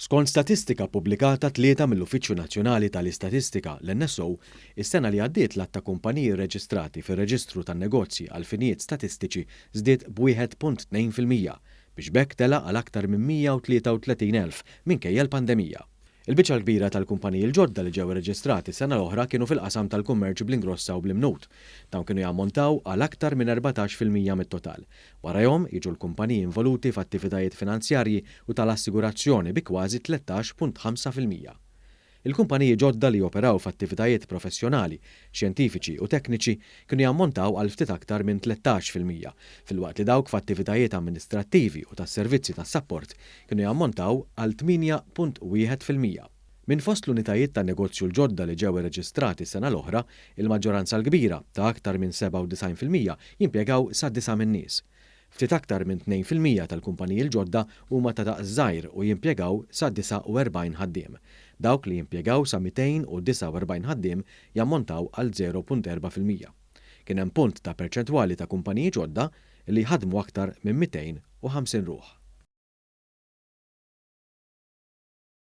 Skont statistika ppubblikata t-Tlieta mill-Uffiċċju Nazzjonali tal-Istatistika, l-NSO, is-sena li għaddiet l-għadd ta' kumpaniji rreġistrati fir-Reġistru tan-Negozji għal finijiet statistiċi żdied b'1.2% biex b'hekk tela' għal aktar minn 133,000 minkejja l-pandemija. Il-biċċa l-kbira tal-kumpaniji l-ġodda li ġew irreġistrati s-sena l-oħra kienu fil-qasam tal-kummerċ bl-ingrossa u bl-imnut. Dawn kienu jammontaw għal aktar minn 14% mit-total. Warajhom jiġu l-kumpaniji involuti f'attivitajiet finanzjarji u tal-assigurazzjoni bi kważi 13.5%. Il-kumpaniji ġodda li joperaw f'attivitajiet professjonali, xjentifiċi u tekniċi kienu jammontaw għal ftit aktar minn 13%, filwaqt li dawk f'attivitajiet amministrattivi u tas-servizzi tas-sapport kienu jammontaw għal 8.1%. Minn fost l-unitajiet ta' negozju l-ġodda li ġew irreġistrati s-sena l-oħra, il-maġġoranza l-kbira, ta' aktar minn 97%, jimpjegaw sa disa' min-nies. Ftit aktar minn 2% tal-kumpaniji l-ġodda huma ta' daqs żgħir u jimpjegaw sa 49 ħaddiem. Dawk li jimpjegaw sa 249 ħaddiem jammontaw għal 0.4%. Kien hemm punt ta' perċentwali ta' kumpaniji ġodda li jħaddmu aktar minn 250 ruħ.